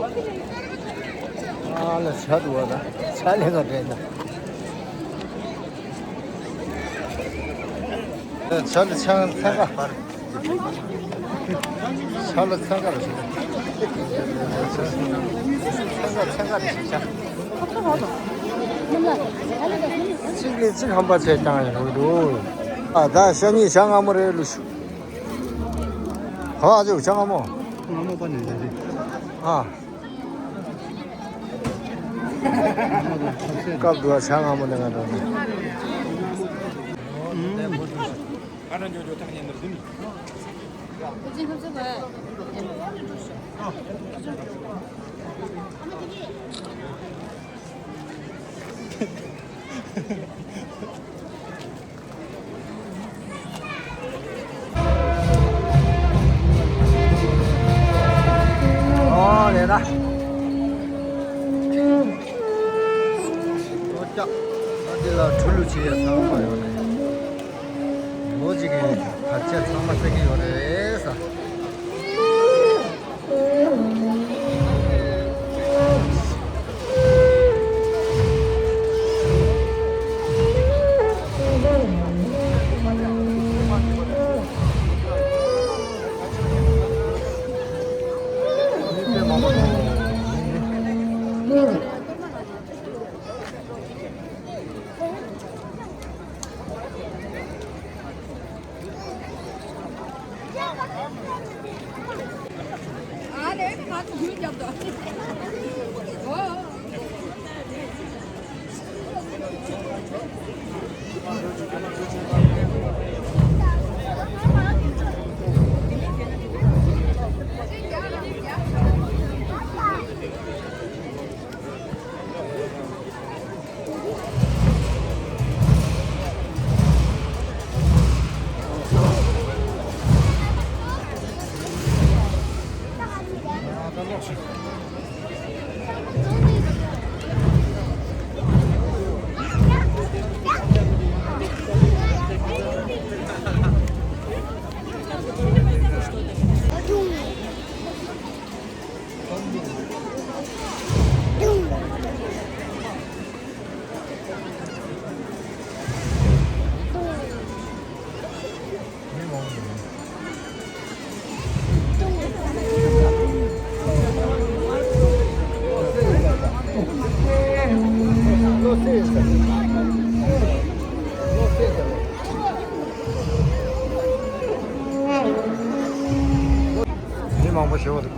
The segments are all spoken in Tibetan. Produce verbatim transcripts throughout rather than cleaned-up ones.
ཨ་ལ་ཆ་འདུག་བ་ད། ཆ་ལེ་ག་དྲན་ད། ཆ་ལེ་ཆ་ཚན་ཁ། ཆ་ལེ་ཚན་ཁ་རེད་ཤག་ཚན་ཁ་ཚན་ཁ་རེད་ཤག་གཅིག་ལས་གཅིག་ཧམ་པ་བྱས་བཏང་ཡོང་གི་འདུག་ཨ་ད་ཤ་ཉེ་ཤ་སྔ་མོ་རེད་ལུ་ཤུ། ཧོ་ཨ་ཅོ་ཤ་སྔ་མོ། སྔ་མོ་པ་ནས་རེད། ཨ། སྐབས་དུ་བ་ཆ་སྔ་མོ་ནས་ང་འགྲོ་ནས། ཨ་ར་འཇོ་འཇོ་ཐག་ཉེ་འདིར་ཟིན། ཨོ་ལས་ན། ཨོ་ཅག་ཨ་འདི་ལ་འཁྲུལ་ལུགས་བྱེད་ཡ་ཚང་མ་ཡོད་རེད། ལོ་གཅིག་གི་བར་ཆད་ཚང་མ་སེལ་གྱི་ཡོད་རེད་ས། མི་མང་པོ་ཞེ་པོ་འདུག་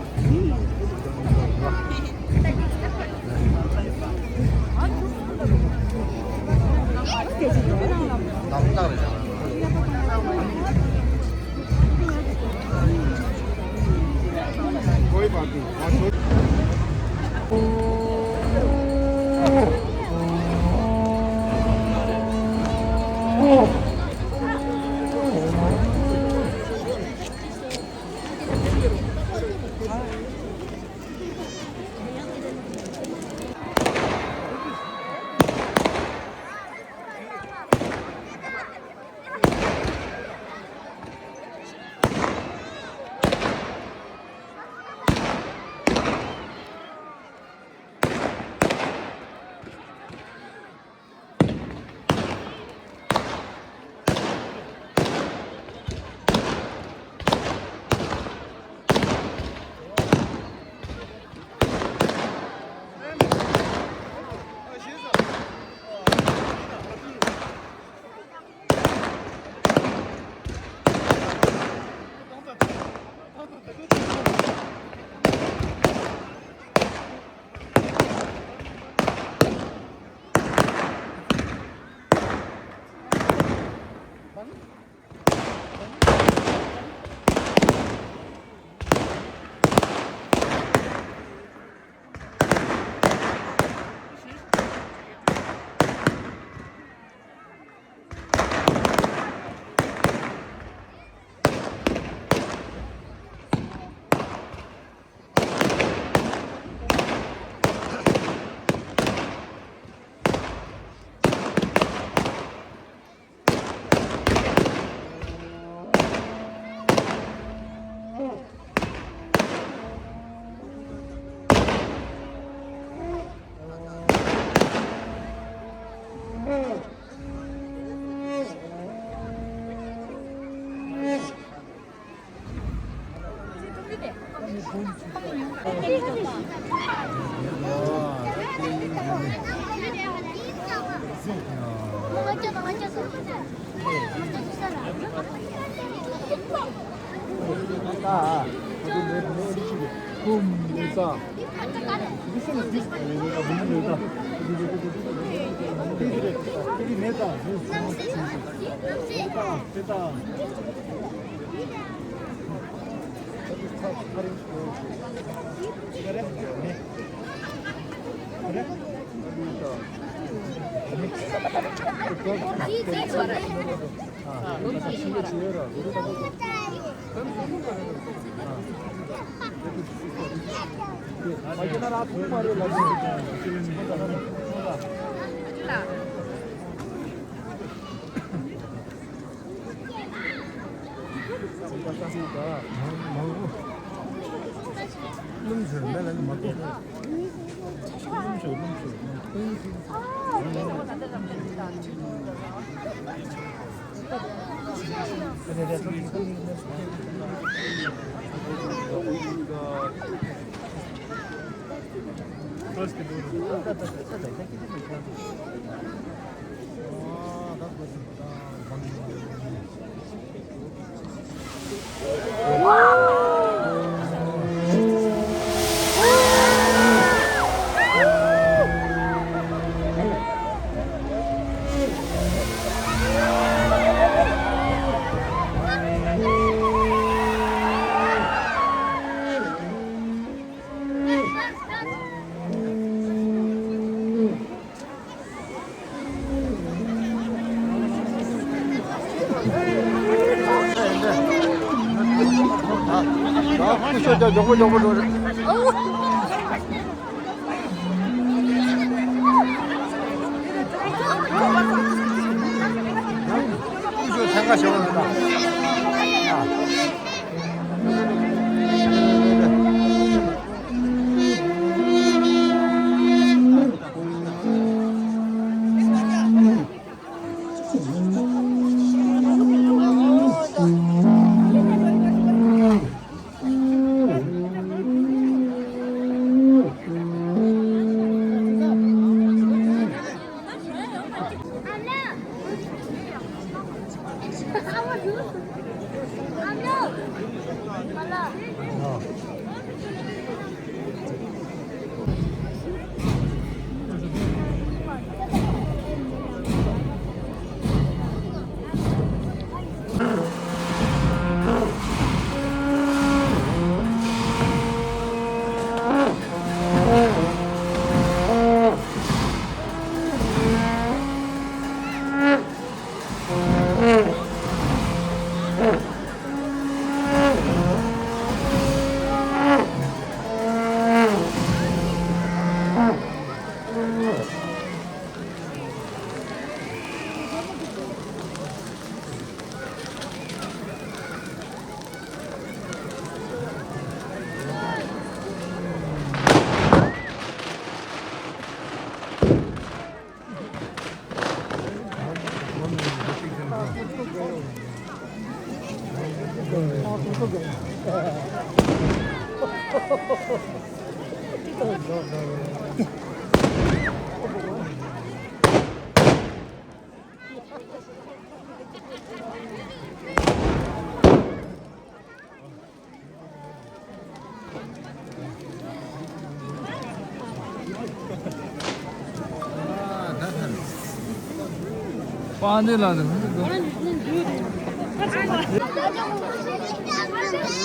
པང་སྟེང་ལ་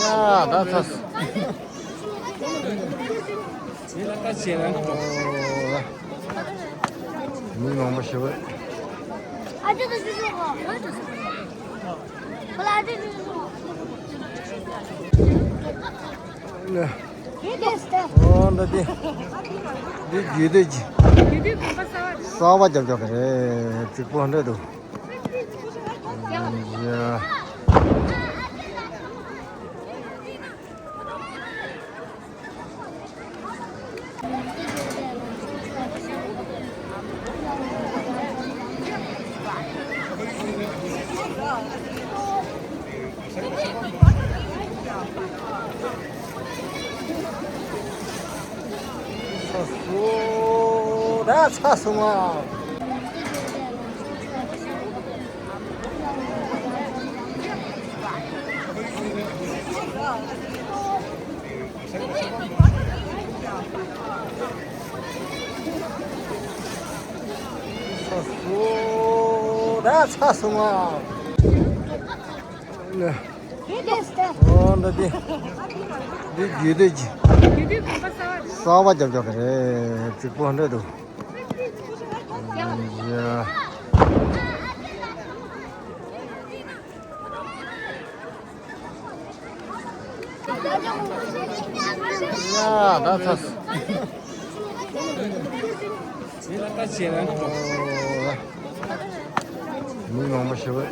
ཡ་ད་ཚ། མི་མང་པོ་ཞེ་པོ། ཨོ་འདྲ་དེ། འདི་རྒྱུད་སྟོད་ཀྱི། གསར་པ་རྒྱབ་རྒྱབ་རེད། གཅིག་པོ་འདྲ་འདུག་ཡ། ཨོ། ད་ཚ་སོང་ང་། ཚ་སོང་། ད་ཚ་སོང་ང་། ཨོ་འདྲ་དེ། འདི་རྒྱུད་སྟོད་ཀྱི། གསར་པ་རྒྱབ་རྒྱབ་རེད། རྫིག་པོ་འདྲ་འདུག་ཡ། ཡ་ད་ཚ། མི་མང་པོ་ཞེ་པོ།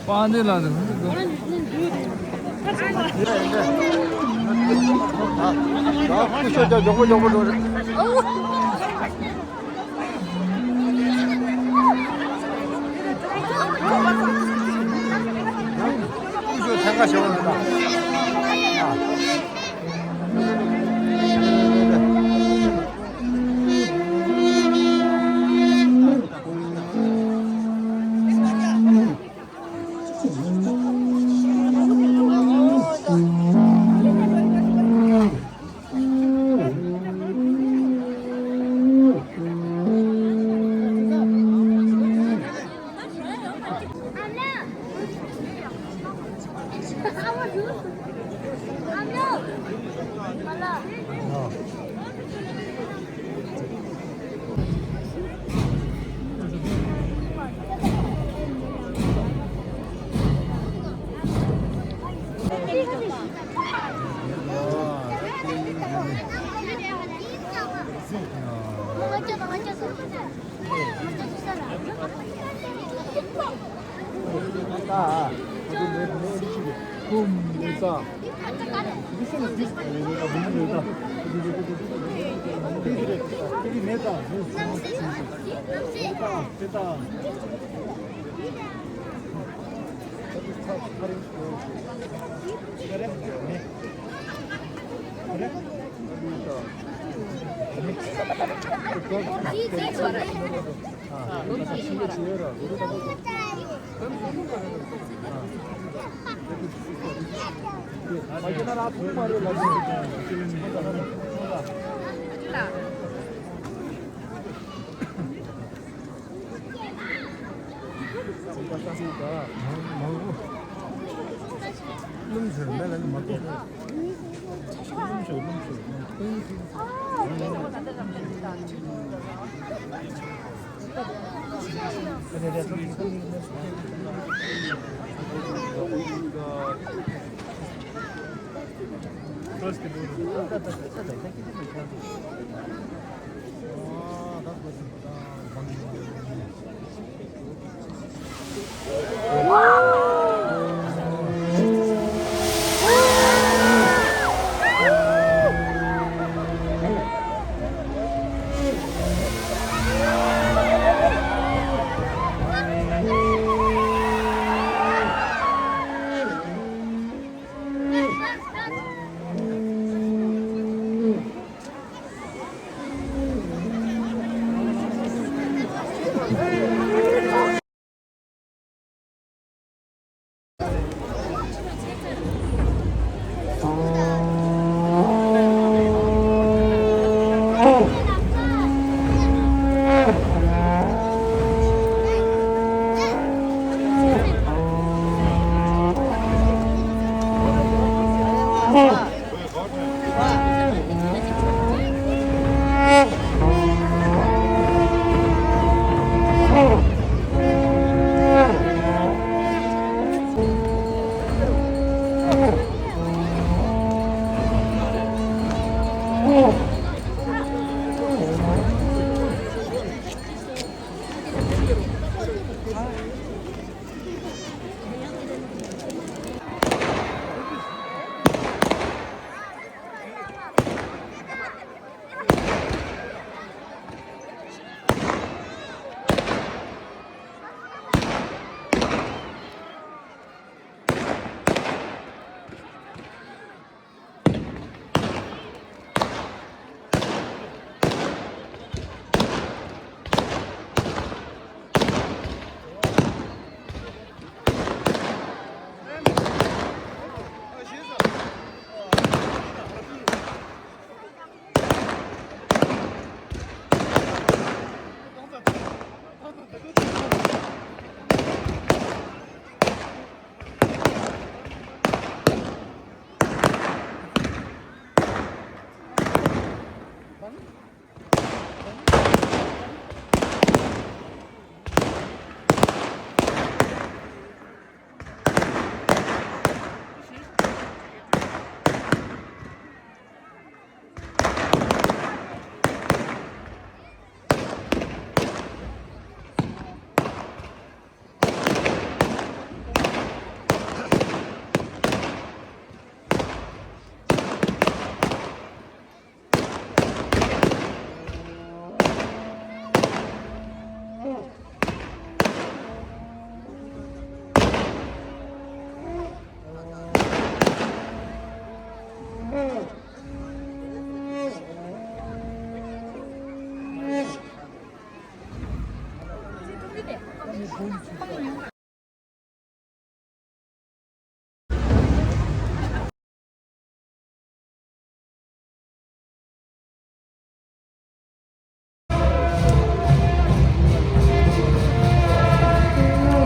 པང་གདན་ལ་འདུག་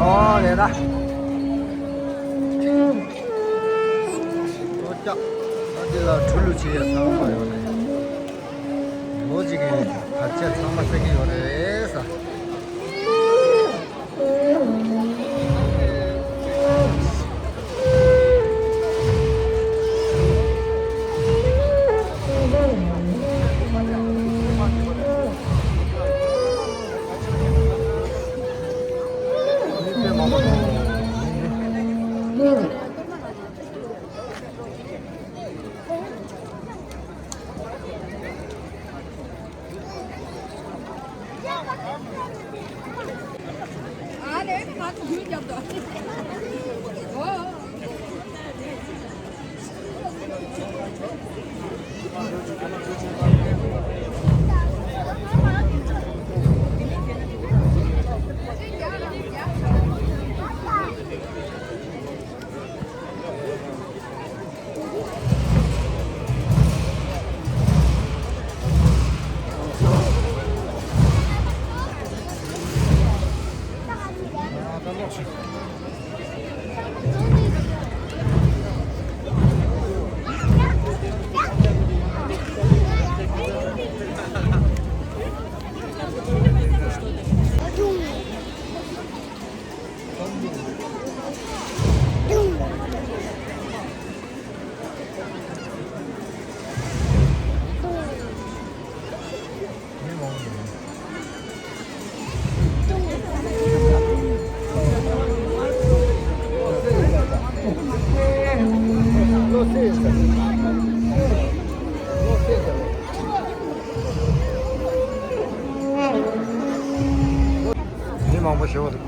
ཨོ་ལེ་ད། ཨོ་ཀྱ། ད་འདི་ལ་འཁྲུལ་ལུགས་བྱེད་ཡ་ཚང་མ་ཡོད་རེད། ལོ་གཅིག་གི་བར་ཆད་ཚང་མ་སེལ་གྱི་ཡོད་རེད་ས། མི་མང་པོ་ཞེ་པོ་འདུག་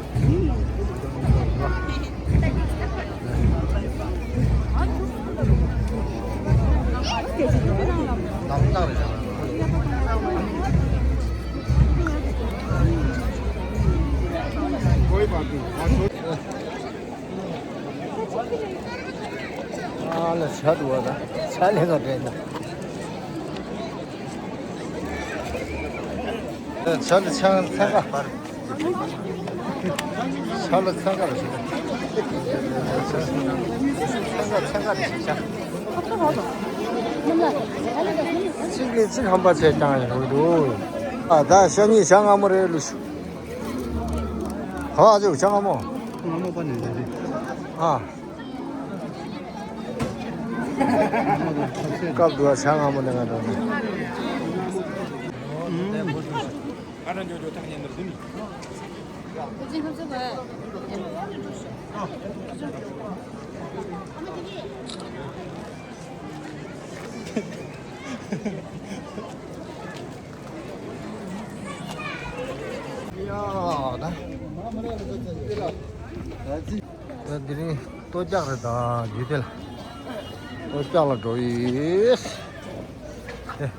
ཨ་ལ་ཆ་འདུག་བ་ད། ཆ་ལས་ཀ་དྲན་ད། ཆ་ལ་ཆ་ཚ་ག། ཆ་ལ་ཚ་ག་རེ་ཞིག་ཚ་ག་ཚ་ག་རེ་ཞིག་ཆ། གཅིག་ལས་གཅིག་ཧམ་པ་བྱས་བཏང་ཡོད་འདུག་ཨ་ད་ཤ་ཉེ་ཞག་སྔ་མོ་རེད་ལུས་ཤུ། ག་བ་ཅིག་ཞག་སྔ་མོ། སྔ་མོ་པ་ནས་རེད། ཨ། སྐབས་དུ་བ་ཞག་སྔ་མོ་ནས་ང་འགྲོ་ནས། ད་དེ་རིང་ལྟོ་རྒྱག་རེད་ད་རྒྱུད་དེ་ལ། ལྟོ་རྒྱག་ལ་འགྲོ་ཡིས། ཨེ།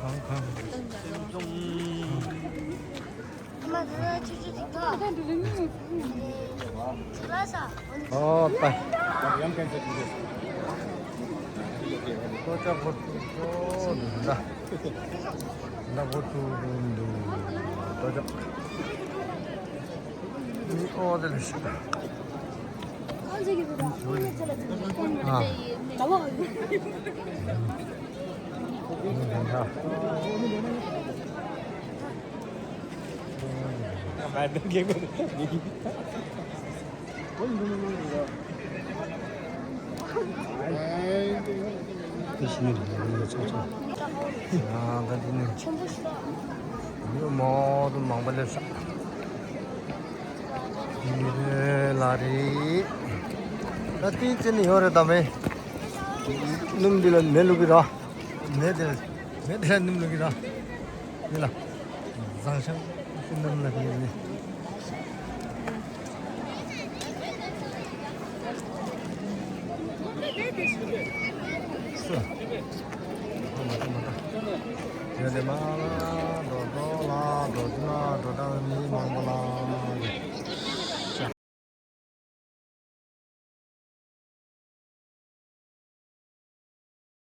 གང་གང་། ཨོ་ད། ལྟོ་ཅག་པོ་ཏོ་འདུག་ད། ལ་པོ་ཏོ་འདུག་ལྟོ་ཅག་ཨོ་དེ་ལ་ཤི་ད། ཨ། དེ་བཞིན་ནི་ལ་ལ་ཚོགས་ཚོགས། ཡང་ད་དེ་ནི་མི་མང་དུ་མང་པ་སླེབས་ཤག་ཡིན་རེད་ལ་རེད། ད་དེའི་རྩེ་ནས་ཡོད་རེད་ད་མེ། སྣུམ་འདི་ལ་མེ་བླུག་གི་ར། མེ་དེ་ལ་མེ་དེ་ལ་སྣུམ་བླུག་གི་ར། འདི་ལ་བཟང་ཤང་སྣུམ་ལ་དེ་ནི། སུ། ཨ་མ་ད་མ་ད། ཡོད་དེ་མ་ལ་འགྲོ་འགྲོ་ལ་འགྲོ་དུ་ན་འགྲོ་དང་མི་མང་པོ་ལ།